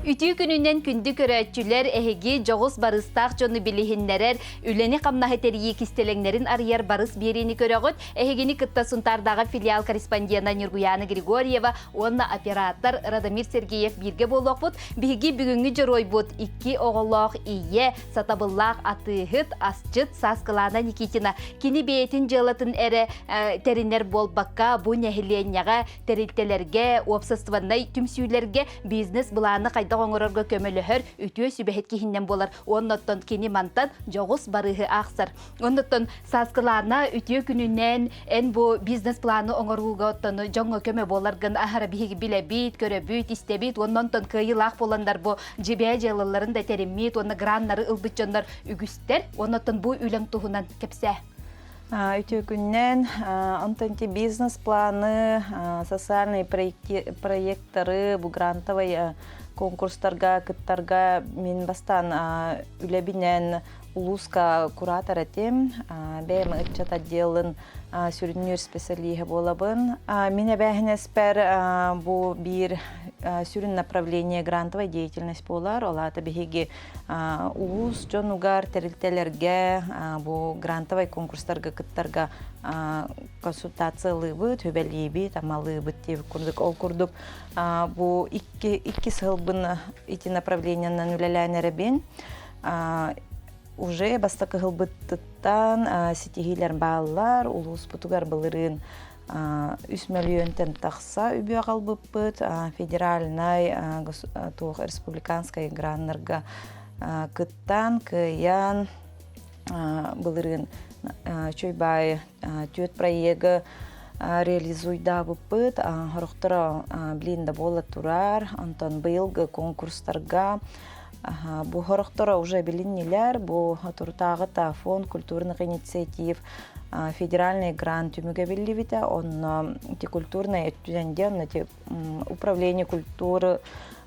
Үтүү күнүнэн күндү көрөөччүлэр, эһиги дьоҕус барыстаах дьону билиһиннэрэр, үлэни-хамнаһы тэрийии кистэлэҥнэрин арыйар барыс биэриини көрөҕүт. Эһигини кытта Сунтаардааҕы филиал корреспондена Ньургуйаана Григорьева уонна оператор Радомир Сергеев бииргэ буолуохпут. Биһиги бүгүҥҥү дьоруойбут икки оҕолоох ийэ, сатабыллаах атыыһыт, асчыт Сааскылаана Никитина. Кини бэйэтин дьыалатын эрэ тэринэр буолбакка, бу нэһилиэнньэҕэ, тэрилтэлэргэ, уопсастыбаннай түмсүүлэргэ бизнес-былааны хайдах оҥорорго көмөлөһөр үтүө сүбэһит киһиннэн буолар. Оннуттан кини мантан дьоҕус барыһы аахсар. Оннуттан Сааскылаана үтүө күнүнэн эн бу бизнес-планы оҥорууга оттон дьоҥҥо көмө буоларгын аһара биһиги билэбит, көрөбүт, истэбит уонна онтон кыайыылаах буоланнар бу дьибээ дьыалаларын да тэриммит уонна граннары ылбыт дьоннор үгүстэр. Оннуттан бу үлэҥ туһунан кэпсээ. Үтүө күннэн онтон ити бизнес-планы, социальные проекттары, бу грантовай конкурстарга кыттарга мин бастаан үлэбинэн улууска куратор этим. Бэйэм ыччат отделын сүрүннүүр специалиһа буолабын. Мин эбээһинэспэр бу биир сүрүн направление грантовая деятельность буолар. Ол аата биһиги улуус дьонугар, тэрилтэлэргэ бу грантовай конкурстарга кыттарга консультациялыыбыт, сүбэлиибит, амалыыбыт диэбит курдук. Ол курдук бу икки сылбын ити направлениенан үлэлээн эрэбин. Уже бастакы сылбыттан ситиһиилэр бааллар. Улууспутугар былырыын үс мөлүйүөнтэн тахса үбү аҕалбыппыт. Федеральнай туох республиканскай граннарга кыттан, кыайан былырыын үчүгэй түөрт проегы реализуйдаабыппыт. Сорохторо билин да буола турар. Онтон быйылгы конкурстарга бу сорохторо уже билиннилэр. Бу соторутааҕыта фонд культурных инициатив федеральный грант түмүгэ биллибитэ. Онно ити культурнай өттүнэн диэн ити управление культуры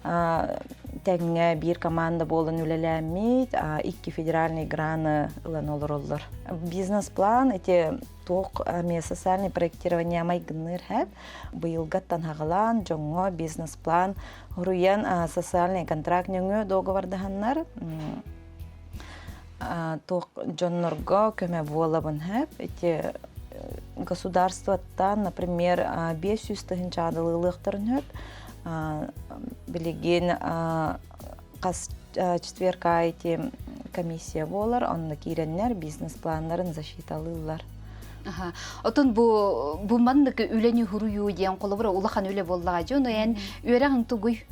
тэҥҥэ биир команда буолан үлэлээммит, икки федеральный граны ылан олороллор. Бизнес-план ити туох эмиэ социальный проектирование майгынныыр хэп. Быйылгаттан хаҕалаан дьоҥҥо бизнес-план хуруйан социальный контракт нөҥүө договордаһаннар туох дьоннорго көмө буолабын хэп. Ити государствоттан, например, 500 тыһыынча аадылыылыахтарын сөп. Билигин хас четверг аайы комиссия буолар, онно киирэннэр бизнес-планнарын защиталыыллар. Отон бу бу маннык үлэни хуруйуу диэн холобура улахан үлэ буоллаҕа дьон эн үөрэҕиҥ тугуй?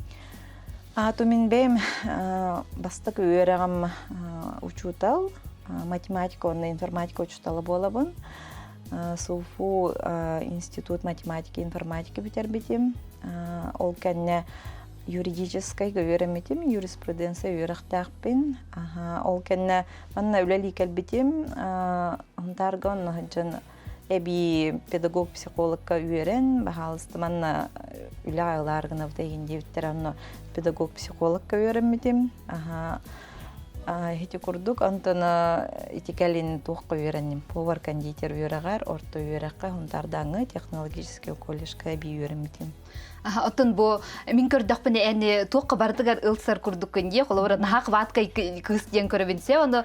Аату мин бэйэм бастакы үөрэҕим учуутал, математика уонна информатика учуутала буолабын. СУФУ институт математики информатики бүтэрбитим. Ол кэннэ юридическай үөрэммитим, юриспруденция үөрэхтээхпин. Ол кэннэ манна үлэлии кэлбитим. Һунтаарга онно сылдьан эбии педагог-психологка үөрэн, баһаалыста манна үлэ ылаар гынабыт эйигин диэбиттэрэ, онно педагог-психологка үөрэммитим. Ити курдук, онтон ити кэлин туохха үөрэнним? Повар-кондитер үөрэҕэр, орто үөрэххэ Һунтаардааҥҥы технологическай колледжка эбии үөрэммитим. Оттон бу мин көрдөхпүнэ эн туохха барытыгар ылсар курдуккун дии, холобура наһаа хваткай кыыс диэн көрөбүн се, ону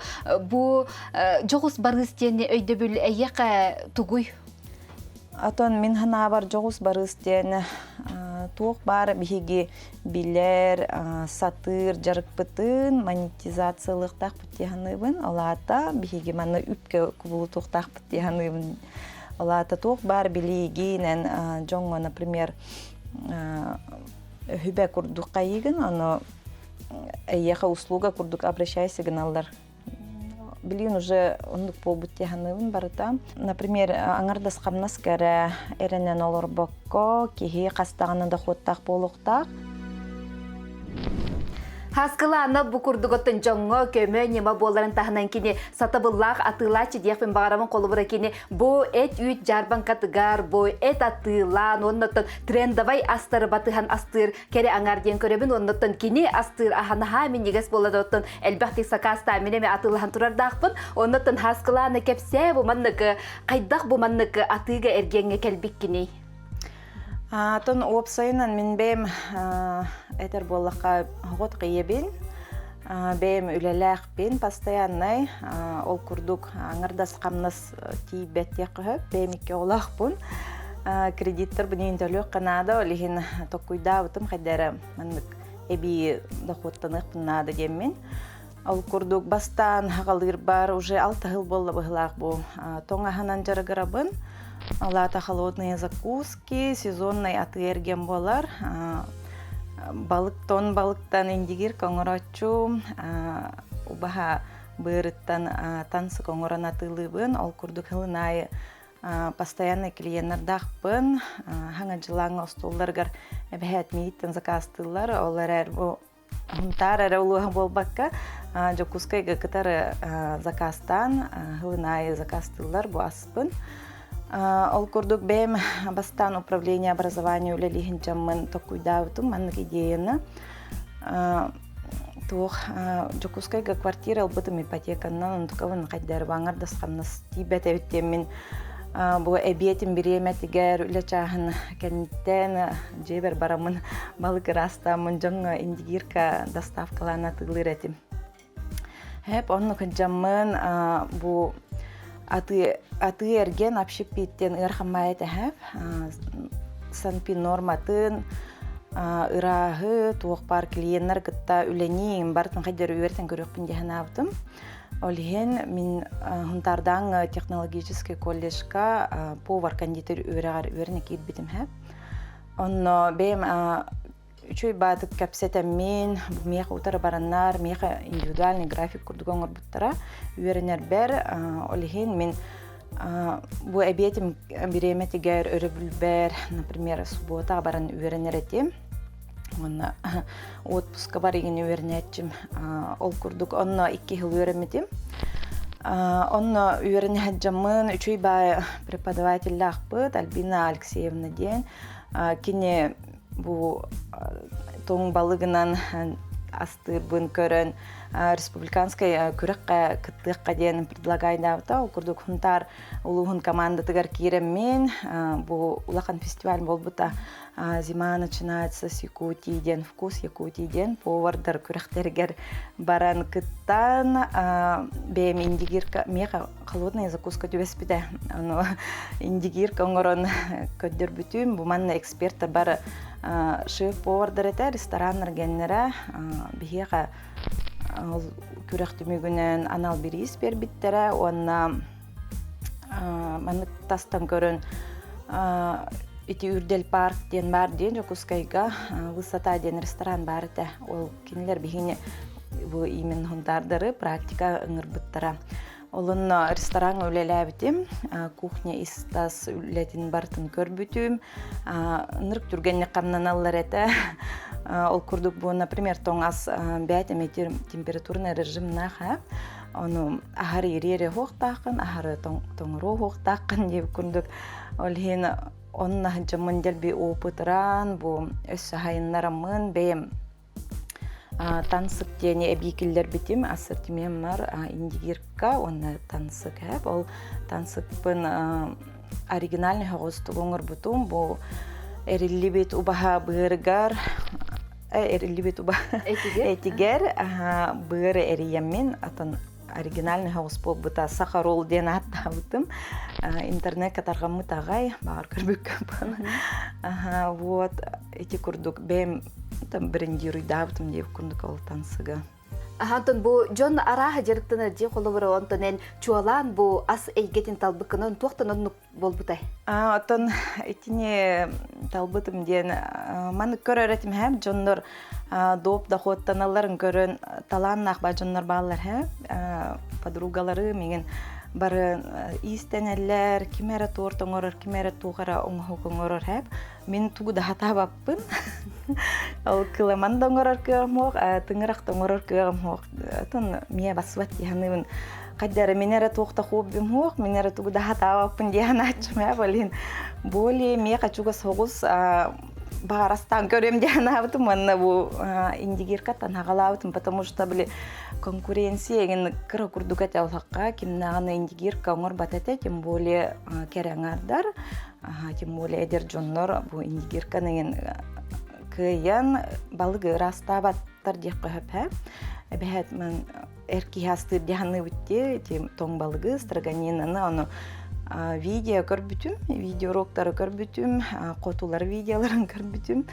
бу дьоҕус барыыс диэн өйдөбүл эйиэхэ тугуй? Отон мин ханаабар дьоҕус барыыс диэн туох баар биһиги билэр, сатыыр дьарыкпытын монетизациялыахтаахпыт дии саныыбын. Ол аата биһиги манна үпкэ кубулутуохтаахпыт дии саныыбын. Ол аата туох баар билиигинэн дьоҥҥо, например, үбэ курдук хайыыгын, ону эйиэхэ услуга курдук обращайся гыналлар. Билигин уже оннук буолбут дии саныыбын барыта. Например, аҥардас хамнас кэрэ эрэнэн олорбокко, киһи хас даҕаны дохуоттаах буолуохтаах. Хаскылаана бу курдук оттон дьоҥҥо көмө ньыма буоларын таһынан кини сатабыллаах атыылааччы диэхпин баҕарабын холобура кини бу эт-үүт дьаарбаҥкатыгар бу эт атыылаан уонна оттон трендовай астары батыһан астыыр кэрэ аҥаар диэн көрөбүн уонна оттон кини астыыр аһа наһаа минньигэс буолар оттон элбэхтик сакаастаан мин эмэ атыылаһан турардаахпын уонна оттон Хаскылаана кэпсээ бу маннык хайдах бу маннык атыыга эргиэҥҥэ кэлбиккиний? Атын уопсайынан мин бэйэм этэр буоллахха оҕот кыйыбин, бэйэм үлэлээхпин постояннай, ол курдук аҥардас хамнас тиийбэт диэххэ сөп, бэйэм икки оҕолоохпун. Кредиттэр бу төлүөххэ наада, ол иһин токкуйдаабытым хайда эрэ маннык эбии дохуоттаныахпын наада диэммин. Ол курдук бастаан аҕалыырбар уже алта сыл буолла быһылаах бу тоҥ аһынан дьарыгырабын. Ол аата холодные закуски, сезонный атыы-эргиэн буолар. Балык тон балыктан индигир оҥорооччу, убаһа быарыттан тансык оҥорон атыылыыбын. Ол курдук сылын аайы постоянный клиеннардаахпын. Хаҥа дьылааҥҥа остуолларыгар эбэһээт миигиттэн заказтыыллар. Ол эрээр бу Сунтаар эрэ улууһа буолбакка, Дьокуускайга кытары заказтаан, сылын аайы заказтыыллар бу аспын. Ол курдук бэйэм бастаан управление образования үлэлиһин дьаммын токкуйдаабытым маннык идеяны. Туох Дьокуускайга квартира ылбытым ипотеканнан онтукабын хайдары баҥардас хамнас тиийбэт эбит диэммин бу эбиэтин бириэмэтигэр үлэ чааһын кэнниттэн дьиэбэр бараммын балык ыраастааммын дьоҥҥо индигирка доставкалаан атыылыыр этим. Хэп оннук дьаммын бу атыы атыы эрген общепиттен ыархаммай этэһэп санпин норматын ырааһы туох баар клиеннар кытта үлэни бартын хайдары үөртэн көрүөхпүн диэн аабытым. Ол иһин мин Хунтаардаан технологическай колледжка повар-кондитер үөрэҕэр үөрэнэ киирбитим һэ. Онно бэйэм үчүгэй баатык кэпсэтэммин, миэхэ утары бараннар, миэхэ индивидуальный график курдук оҥорбуттара. Үөрэнэрбэр ол иһин мин бу эбиэтим бириэмэтигэр өрөбүлбэр, например, субботаҕа баран үөрэнэр этим. Уонна отпуска бар игин үөрэнээччим. Ол курдук онно икки сыл үөрэммитим. Онно үөрэнэ сылдьаммын үчүгэй баай преподавателлаахпыт Альбина Алексеевна диэн. Кини бу тоҥ балыгынан астыырбын көрөн республиканскай күрэххэ кыттыахха диэн предлагайдаабыта. Ол курдук Хунтаар улууһун командатыгар киирэммин бу улахан фестиваль буолбута. Зима начинается с Якутии диэн вкус Якутии диэн повардар күрэхтэригэр баран кыттан бэйэм индигирка миэхэ холодная закуска түбэспитэ ону индигирка оҥорон көрдөрбүтүм бу манна эксперттэр бары шеф-повардар этэ рестораннар геннэрэ биһиэхэ ол күрэх түмүгүнэн анал бириис биэрбиттэрэ уонна маннык тастан көрөн ити Үрдэл парк диэн баар диэн Дьокуускайга Высота диэн ресторан баар этэ. Ол кинилэр биһини бу именно хунтаардары практика ыҥырбыттара. Олонно рестораҥҥа үлэлээбитим, кухня ис-тас үлэтин барытын көрбүтүм. Ынырык түргэнник хамнаналлар этэ. Ол курдук бу, например, тоҥ ас бэйэт эмиэ температурный режимнаах Ону аһары ириэрэ уһуохтааххын, аһары тоҥоруо уһуохтааххын диэбит курдук. Ол иһин онно сылдьаммын дэлби опытыраан, бу өссө сайыннараммын бэйэм тансык диэни эбии киллэрбитим ассортимеммар индигирка уонна тансык эп ол тансыкпын оригинальный соҕустук оҥорбутум бу эриллибит убаһа быарыгар эриллибит уба этигэр быары эрийэммин атын оригинальный соҕус буолбута сахарол диэн ааттаабытым интернетка тарҕаммыт аҕай баҕар көрбүккэ вот ити курдук бэйэм там брендируйдаабытым диэбит курдук ол тансыга Антон бу дьон арааһа дьарыктанар дьиэ холобура онтон эн чуолаан бу ас эйгэтин талбыккынан туохтан оннук буолбутай? Оттон итини талбытым диэн маннык көрөр этим һээм дьоннор доп доходтаналларын көрөн талааннаах ба дьоннор бааллар һээ подругалары миҥин бары иистэнэллэр ким эрэ торт оҥорор ким эрэ туох эрэ оҥоһук оҥорор һээп мин тугу да хатаабаппын ол кыламан да оҥорор кыаҕым суох тыҥырах да оҥорор кыаҕым суох отон миэ бассыбат дии саныыбын Хайдары мин эрэ туох да хоббим суох, мин эрэ тугу да хатаабаппын дии санааччым ээ, блин. Более миэхэ чугас соҕус. Баарастаан көрүөм диэн анаабытым уонна бу индигиркаттан хаҕалаабытым, потому что били конкуренция эҥин кыра курдук этэ олохха кимнааҕына индигирка оҥорбот этэ, тем более кэрэ аҥаардар, тем более эдэр дьоннор бу индигирканы эҥин кыайан балыгы ыраастаабаттар диэххэ сөп ээ. Эбэһээт мин эр киһи астыыр дии саныыбыт дии, ити тоҥ балыгы, строганинаны, ону видео көрбүтүм, видеоуроктары көрбүтүм, хотулар видеоларын көрбүтүм,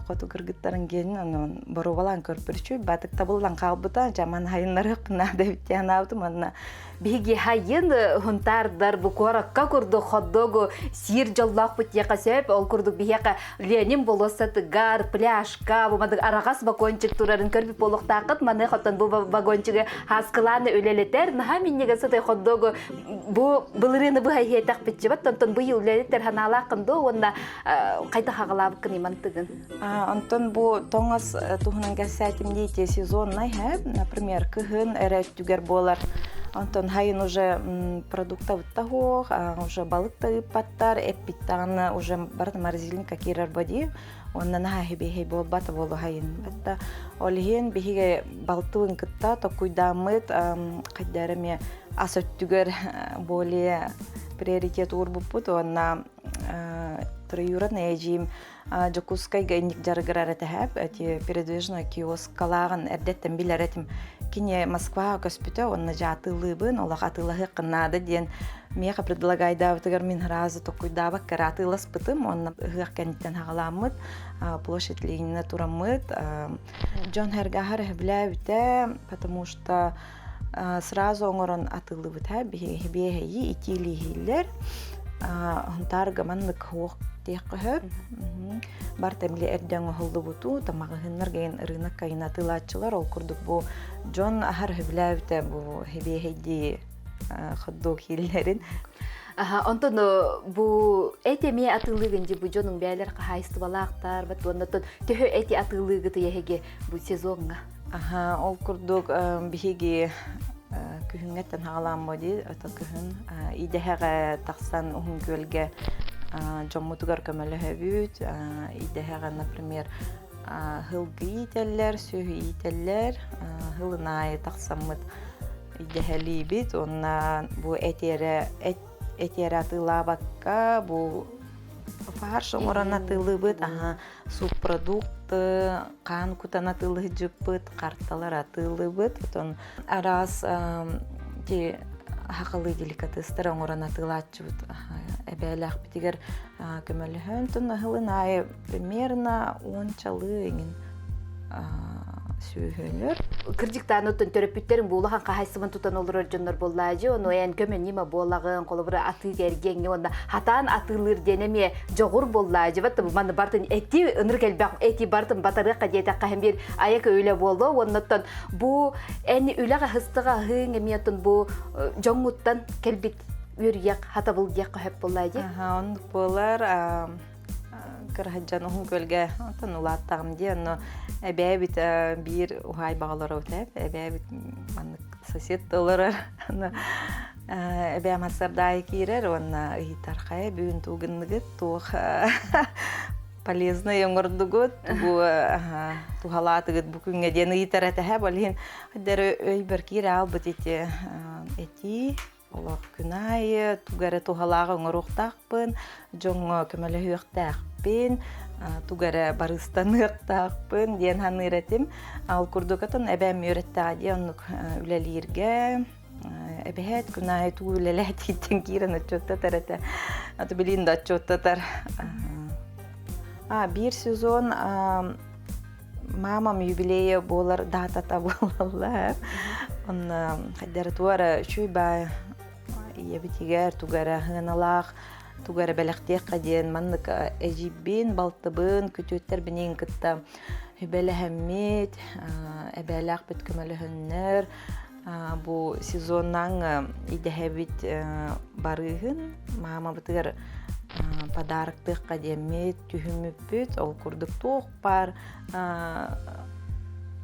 хоту кыргыттарын гиэнин ону боруобалаан көрбүрүчүй батык табыллан хаалбыта, жаман хайыннарыахпын наада эбит дии санаабытым уонна Биһиги хайын хунтаардар бу куоракка курдук ходдогу сиир дьоллоохпут диэхэ сөп. Ол курдук биһиэхэ Ленин болуоссатыгар, пляжка, бу маннык араҕас вагончик турарын көрбүт буолуохтааххыт. Маны хотон бу вагончигы хааскылааны үлэлэтэр. Наһаа минньигэс сытай ходдогу бу былырыыны быһа иһиэтэхпитчибат. Онтон быйыл үлэлэтэр ханаалааххын дуо уонна хайдах аҕалаабыккын имантыгын? Онтон бу тоҥос туһунан кэпсээтим дии сезоннай, например, кыһын эрэ өттүгэр буолар. Онтон хайын уже продуктабыт суох, уже балык да ыыппаттар, эппит даҕаны уже барыта морозильникка киирэр боди. Онно наһаа хибиэһэй буолбат буолу хайын. Батта ол иһин биһиги балтыбын кытта токуйдааммыт хайдара эмиэ ас өттүгэр более приоритет уурбуппут уонна троюродный эдьиим Дьокуускайга инник дьарыгырар этэһээп эти передвижной киоскалааҕын эрдэттэн билэр этим. Кини Москваҕа көспүтэ уонна дьэ атыылыыбын, олох атыылаһыаххын наада диэн миэхэ предлагайдаабытыгар мин сразу токуйдаабакка эрэ атыыласпытым уонна ыһыах кэнниттэн хаҕаламмыт площадь Ленина тураммыт дьон сэргэ сөбүлээбитэ, потому что сразу оҥорон атыылыыбыт биһиги биэһэйи итиилииһииллэр Һунтаарга маннык суох диэххэ сөп. Барыта били эрдэ оҥоһуллубуту тамаҕыһыннар гайын рынок кайын атыылааччылар ол курдук бу дьон аһар сөбүлээбитэ бу хэбиэһэйдии ходдуок ииллэрин. Онтон бу эт эмиэ атыылыыгын дии бу дьонуҥ бэйэлэр хаһаайыстыбалаахтар бат уонна төһө эти атыылыыгытый эһиги бу сезоҥҥа? Аха, ол курдук биһиги күһүҥҥэттэн хаҕалааммыт дии, ото күһүн идэһэҕэ тахсан Уһун Күөлгэ дьоммутугар көмөлөһөбүт. Идэһэҕэ, например, һылгы иитэллэр, сүөһү иитэллэр, һылын аайы тахсаммыт идэһэлиибит уонна бу этиэрэ этиэрэ атыылаабакка бу фарш оҥорон атыылыыбыт. Аха, субпродукты, хаан кутан атыылыһыдьыппыт, карталар атыылыыбыт. Отон араас ти хахалыы деликатестар оҥорон атыылааччыбыт эбээлээхпитигэр көмөлөһөн тун аһылын аайы примерно уончалыы эҥин сүөһүлэр. Кырдьыктаан оттон төрөппүттэрин бу улахан хаһаайыстыбан тутан олорор дьоннор буоллаадьы, ону эн көмө ньыма буолаҕын, холобура атыыга эргиэҥҥэ уонна хатаан атыылыыр диэн эмиэ дьоҕур буоллаадьы, бат маны бартын эти ынырык элбэх эти бартын батарыахха диэтэххэ һэн биир айак үлэ буолуо уоннаттан бу эн үлэҕэ һыстыҕа аһыыҥ эмиэ оттон бу дьоҥҥуттан кэлбит үөрүйэх хатабыл диэххэ сөп буоллаадьы. Аха, оннук буолар. Кыраһыдьан Уһун Күөлгэ онтон улааттаҕым дии. Онно эбээбит биир уһаайбаҕа олоробут ээ. Эбээбит маннык сосед олорор. Аны эбээм сардаайы киирэр уонна ыйытар хайа бүгүн туу гынныгыт туох полезнай оҥордугут бу туһалаатыгыт бу күҥҥэ диэн ыйытар этэһэ. Ол иһин өйбөр киирэ аалбыт ити этии Олох күн аайы тугу эрэ туһалаах оҥоруохтаахпын, дьоҥҥо көмөлөһүөхтээхпин, тугу эрэ барыстаныахтаахпын диэн саныыр этим. Ол курдук отон эбээм үөрэттэҕэ дии оннук үлэлииргэ эбэһээт күн аайы тугу үлэлээтииттэн киирэн отчуоттатар этэ. Аты билин да отчуоттатар. А биир сезон Мамам юбилейа буолар даатата буолаллар. Онно хайдары туора үчүй баай ийэбитигэр тугу эрэ сыаналаах тугу эрэ бэлэхтиэххэ диэн маннык эдьиийбин, балтыбын, күтүөттэрбиниин кытта сүбэлэһэммит, эбээлээхпит көмөлөһөннөр бу сезоннаан идэһэбит барыыһын маамабытыгар подароктыахха диэммит түһүммүппүт. Ол курдук туох баар.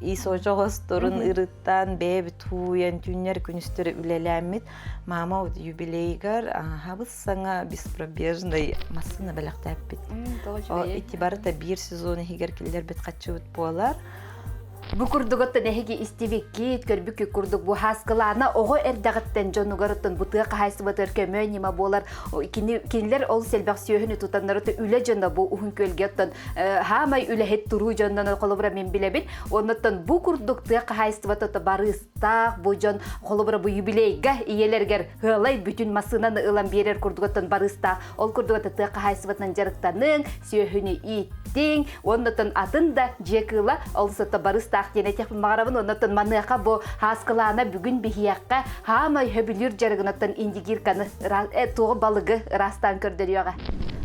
ис очоҕосторун ырыттан бэйэбит тууйан түүннэр күнүстэр үлэлээммит мама вот юбилейгар хабыс саҥа беспробежный массыына бэлэхтээппит. Ити барыта биир сезон иһигэр киллэрбит хаччыбыт буолар. Бу курдук оттон эһиги истибиккит, көрбүккүт курдук бу Һааскылаана оҕо эрдэҕиттэн дьонугар оттон бу тыа хаһаайыстыбатыгар көмө ньыма буолар. Кинилэр ол сэлбэх сүөһүнү тутаннар үлэ дьоно бу Уһун Күөлгэ оттон хаамай үлэһит туруу дьоннон холобура мин билэбин. Оннуттан бу курдук тыа хаһаайыстыбата барыыстаах бу дьон холобура бу юбилейга ийэлэригэр ыалай бүтүн массыынаны ылан биэрэр курдук оттон барыыстаах. Ол курдук тыа хаһаайыстыбатынан дьарыктаныҥ, сүөһүнү ииттиҥ, Оннотон атын да дьиэ кыыла ол сото барыстаах диэн этиэхпин баҕарабын. Оннотон маныаха бу Һааскылаана бүгүн биһиэххэ хаамай хөбүлүүр дьарыгынаттан индигирканы туоҕу балыгы ыраастаан көрдөрүөҕэ.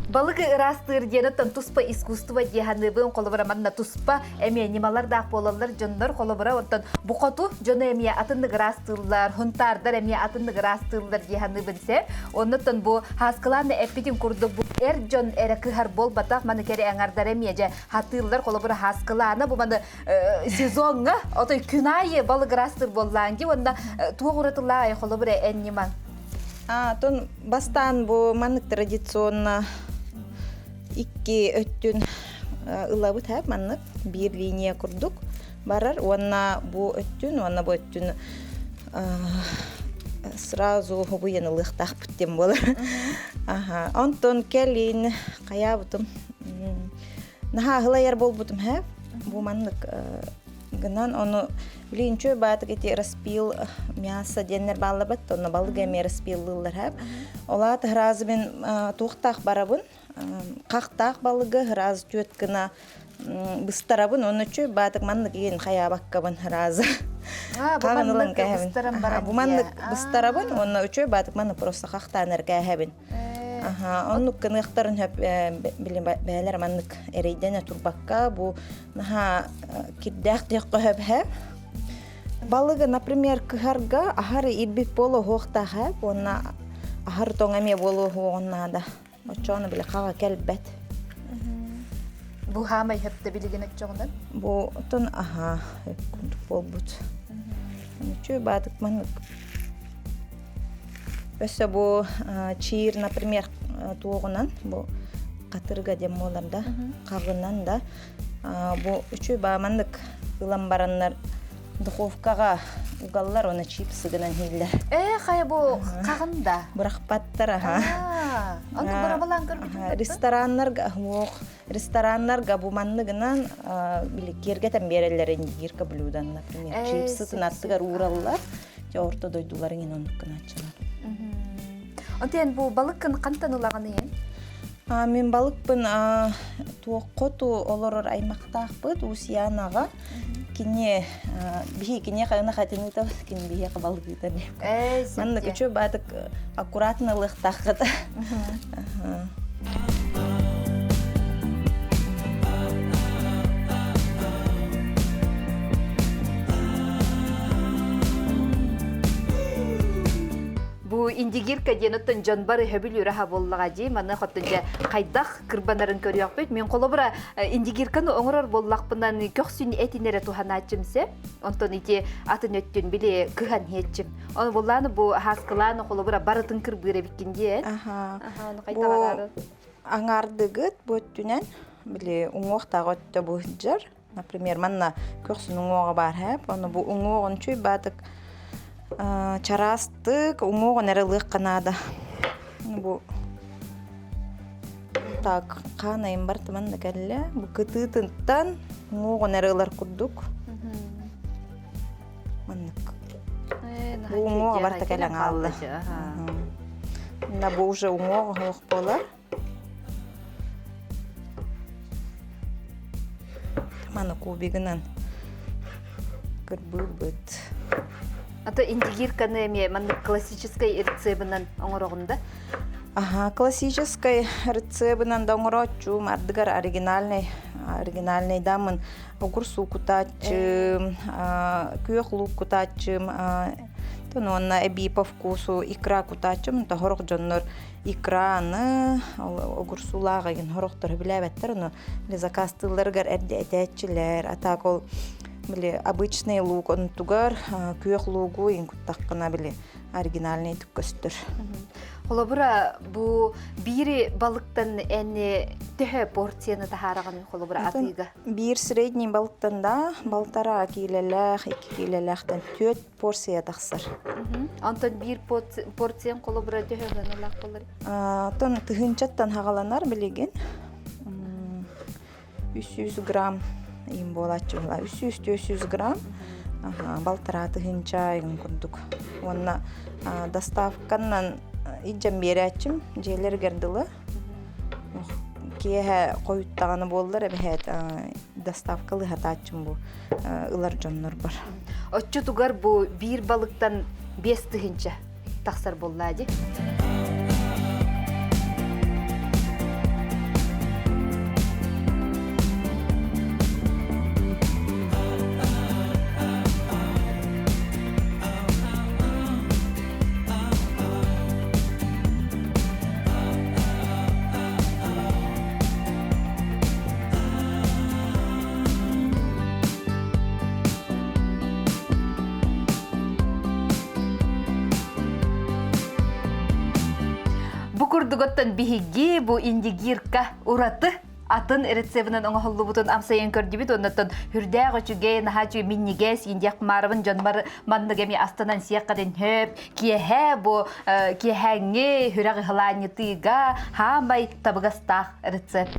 Балыгы ыраастыыр диэн оттон туспа искусство дии саныыбын. Холобура манна туспа эмиэ ньымалардаах буолаллар дьоннор. Холобура оттон бу хоту дьону эмиэ атыннык ыраастыыллар, хунтаардар эмиэ атыннык ыраастыыллар дии саныыбын сэ. Оннуттан бу Һааскылаана эппитин курдук бу эр дьон эрэ кыһар буолбатах, маны кэрэ аҥардара эмиэ дьэ хатыыллар холобура Һааскылаана бу маны сезоҥҥа отой күн аайы балыгыраастыр буоллаан дии уонна туох уратылаай холобура эн ньымаҥ? Тон бастаан бу маннык традиционно икки өттүн ылабыт һэ маннык биир линия курдук барар уонна бу өттүн уонна бу өттүн сразу хобуйан ылыахтаахпыт диэн буолар. Аха. Онтон кэлин хайаабытым наһаа аһылайар буолбутум һэ. Бу маннык гынан ону билигин үчүгэй баатык ити распил мясо диэннэр бааллар онно балык эмиэ распиллыыллар һэ. Ол аата сразу мин туохтаах барабын хахтаах балыгы сразу түөт гына быстарабын уонна үчү баатык маннык иин хайаабаккабын сразу хаҕын ылан кээһэбин бу маннык быстарабын уонна үчү баатык маннык просто хахтаан эрэ кээһэбин аха оннук гыныахтарын хөп били бээлэр маннык эрэйдэнэ турбакка бу наһаа кирдээх диэххэ хөп Балыгы, например, кыһарга аһары ирбит буолуо уһуохтаах ээ уонна аһары тоҥ эмиэ буолуо уһуоҕун наада. Оччоҕуна били хаҕа кэлбэт. Бу хаамай хөптө билигин оччоҕунан? Бу отон аһаа курдук буолбут. Үчүгэй баатык маннык. Өссө бу чиир, например, туоҕунан бу хатырга диэн буолар да, хаҕынан да бу үчүгэй баа маннык ылан бараннар духовкаҕа угаллар уонна чипсы гынан иһиллэр. Ээ, хайа бу хаҕын да? Бырахпаттар аха. Онту бырабылаан көрбүтүм Рестораннарга уох, рестораннарга бу манныгынан били киэргэтэн биэрэллэр индигирка блюдан, например, чипсы аттыгар уураллар. Дьэ орто дойдуларын иһин оннук гынааччылар. Онтон бу балыккын хантан ылаҕын ийэн? Мин балыкпын туоххоту олорор аймахтаахпыт Усьянаҕа. Кини биһи киниэхэ ынах этин ыытабыт, кини биһиэхэ балык ыытар диэм. Маннык үчүгэй баатык аккуратно ылыахтааххыт. Бу Индигирка диэн оттон дьон бары хөбүлүүр аһа буоллаҕа дии. Маны хоттон дьэ хайдах кырбанарын көрүөхпүт. Мин холобура Индигирканы оҥорор буоллахпынан көхсүн этин эрэ туһанааччым сэ. Онтон ити атын өттүн били кыһан иһиэччим. Ону буллааны бу хаскылааны холобура барытын кырбыыр эбиккин диэн. Аха. Бу аҥаардыгыт бу өттүнэн били уҥуохтаах өттө бу сылдьар. Например, манна көхсүн уҥуоҕа баар һээп. Ону бу уҥуоҕун чуй баатык чараастык уҥуоҕун эрэ ылыахха наада. Бу так хаанайым барта манна кэллэ. Бу кытыытыттан уҥуоҕун эрэ ылар курдук. Маннык. Бу уҥуоҕа барта кэлэн хаалла. Мына бу уже уҥуоҕа суох буолар. Маны кубигынан кырбыыбыт. А то индигирканы эмиэ маннык классическай рецебынан оҥороҕун да? Аха, классическай рецебынан да оҥорооччум, ардыгар оригинальный, оригинальный дамын огурсу кутааччым, күөх луук кутааччым, тон уонна эбии по вкусу икра кутааччым, тоһорох дьоннор икраны огурсуулаах игин сорохтору билээбэттэр ону заказ тылларыгар эрдэ этээччилэр а так ол. Били обычный луук онтугар күөх луугу иҥкуттаххына били оригинальный көстөр. Холобура, бу биир балыктан эн төһө порцияны таһаараҕын холобура атыыга? Биир средний балыктан да балтараа киилэлээх, икки киилэлээхтэн түөрт порция тахсар. Онтон биир порциян холобура төһө ыаналаах болар? Оттон тыһыынчаттан хаҕаланар билигин. 300 грамм им буолааччы 300-400 грамм балтараа тыһыынча игин курдук уонна доставканан илдьэн биэрээччим дьиэлэригэр дылы киэһэ хойуттаҕына буоллар эбэһээт доставка лыһатааччым бу ылар дьоннорбор Оччотугар бу биир балыктан 5000 тахсар буоллаа дии. Бу курдугуттан биһиги бу индигирка ураты атын рецебинэн оҥоһуллубутун амсайан көрдүбүт оннуттан хүрдээх үчүгэй наһаа үчүгэй минньигэс индия Кумаровын дьонмар маннык эми астанан сиэххэтин хөп киэһэ бу киэһээҥҥи хүрэх ыһылаанньытыыга хаамай табыгастаах рецепт.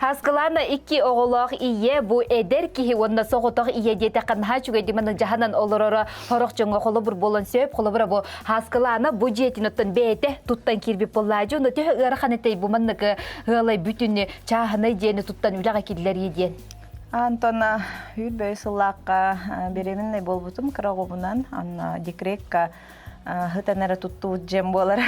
Хаскылаана икки оҕолоох ийэ бу эдэр киһи уонна соҕотох ийэ диэтэххэ наһаа үчүгэйдик маннык дьаһанан олороро сорох дьоҥҥо холобур буолан сөп. Холобура бу Хаскылаана бу дьиэтин оттон бэйэтэ туттан киирбит буоллаадьы. Ону төһө ыарахан этэй бу маннык ыалай бүтүн чааһынай дьиэни туттан үлэҕэ киллэрии диэн. Антона үүр сыллаахха беременный буолбутум кыра оҕобунан анна декрекка Хытан эрэ туттубут дьиэм буолар.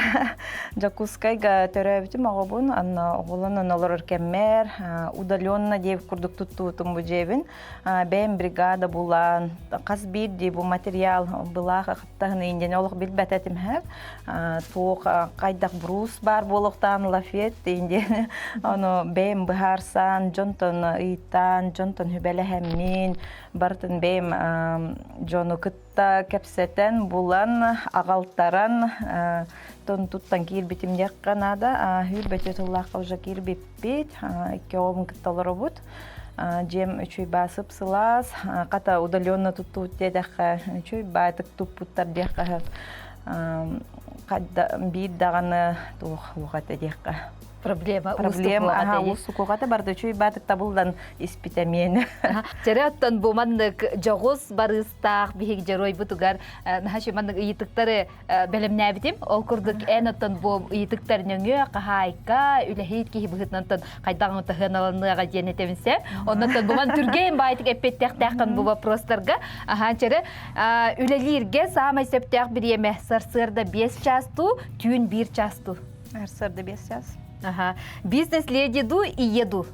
Дьокуускайга төрөөбүтүм оҕобун, анна оҕолонон олорор кэммэр удаленно диэбит курдук туттубутум бу дьиэбин. Бэйэм бригада булан, хас биирдии бу материал былаах ыхыттаһын индиэн олох билбэт этим һэр. Туох хайдах брус баар буолуохтаан лафет индиэн ону бэйэм быһаарсан, дьонтон ыйытан, дьонтон хүбэлэһэммин, барытын бэйэм дьону кытта кэпсэтэн, булан, аҕалтаран, тон туттан киирбитим диэххэ наада. Үүрбэтэ тыллаахха уже киирбиппит, икки оҕобун кытта олоробут. Дьиэм үчүй баа сып-сылаас, хата удаленно туттубут диэтэххэ, үчүй баайтык туппуттар диэххэ биир даҕаны туох уох этэ диэххэ. Проблема, Проблема, аха, уустукуҕата барда үчүй баатык табыллан испитэ миэнэ. Чэрэ оттон бу маннык дьоҕус барыыстаах биһиги дьоруойбутугар наһаа маннык ыйытыктары бэлэмнээбитим. Ол курдук эн оттон бу ыйытыктар нөҥүө хаһаайка, үлэһит киһи быһыытынан хайдаҕын таһыаналаныаҕа диэн этэмсэ. Оннуттан бу ман түргэн баайтык эппиэттэхтээххин бу вопростарга. Аха, чэрэ үлэлииргэ саамай сөптөөх бириэмэ сарсыарда 5 чаас туу, түүн 1 чаас туу. Сарсыарда 5 час. Ага. Бизнес-леди ду ийэ ду?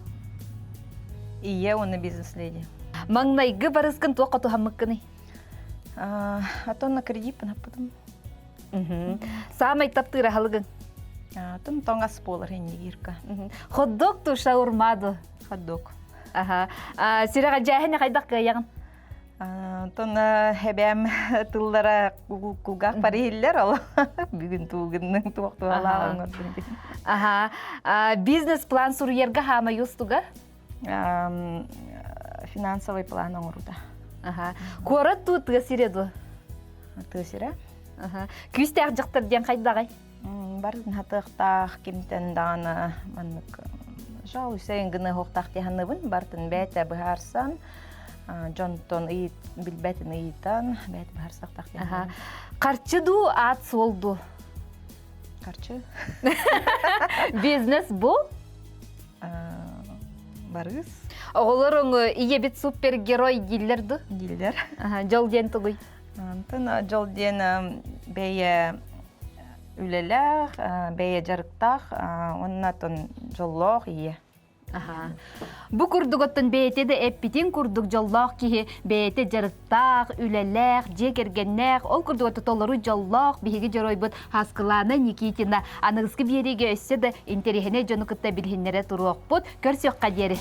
Ийэ уонна бизнес-леди. Маҥнайгы барыскын туохха туһаммыккыный? Атын кредит аппытым. Саамай таптыыр аһылыгыҥ? Атын тоҥас буолар иннигирка. Хот-дог ту шаурма ду? Хот-дог. Аха. Сүрэҕэ дьээһини хайдах кыайаҕын? Онтон эбээм тыллара кулгаах париһиллэр ол бүгүн туугуннун туох туһалаах оҥордун диэн. Аха. Бизнес-план суруйарга хаама юстуга? Финансовый план оҥорута. Аха. Куорат туу тыа сирэ дуо? Тыа сирэ. Аха. Күүстээх дьахтар диэн хайдаҕай? Барын хатыахтаах кимтэн даҕаны маннык жалуйсайын гыныһуохтаах диһаныбын бартын бэйэтэ быһаарсан дьонтон ыйыт билбэтин ыйытан бэйэтэ быһаарсахтаах диһаныбын. Харчы дуу, аат суол дуу? Харчы. Бизнес бу? Барыс. Оҕолоруҥ ийэбит супергерой дииллэр ду? Дииллэр. Дьол диэн тугуй? Онтон дьол диэн бэйэ үлэлээх, бэйэ дьарыктаах уонна оттон дьоллоох ийэ. Аха. Бу курдук оттон бэйэтэ да эппитин курдук дьоллоох киһи бэйэтэ дьарыктаах, үлэлээх, дьиэ кэргэннээх, ол курдук оттон толору дьоллоох биһиги дьоруойбут Хаскылаана Никитина аныгыскы биэриигэ өссө да интэриэһинэй дьону кытта билиһиннэрэ туруохпут. Көрсүөххэ диэри.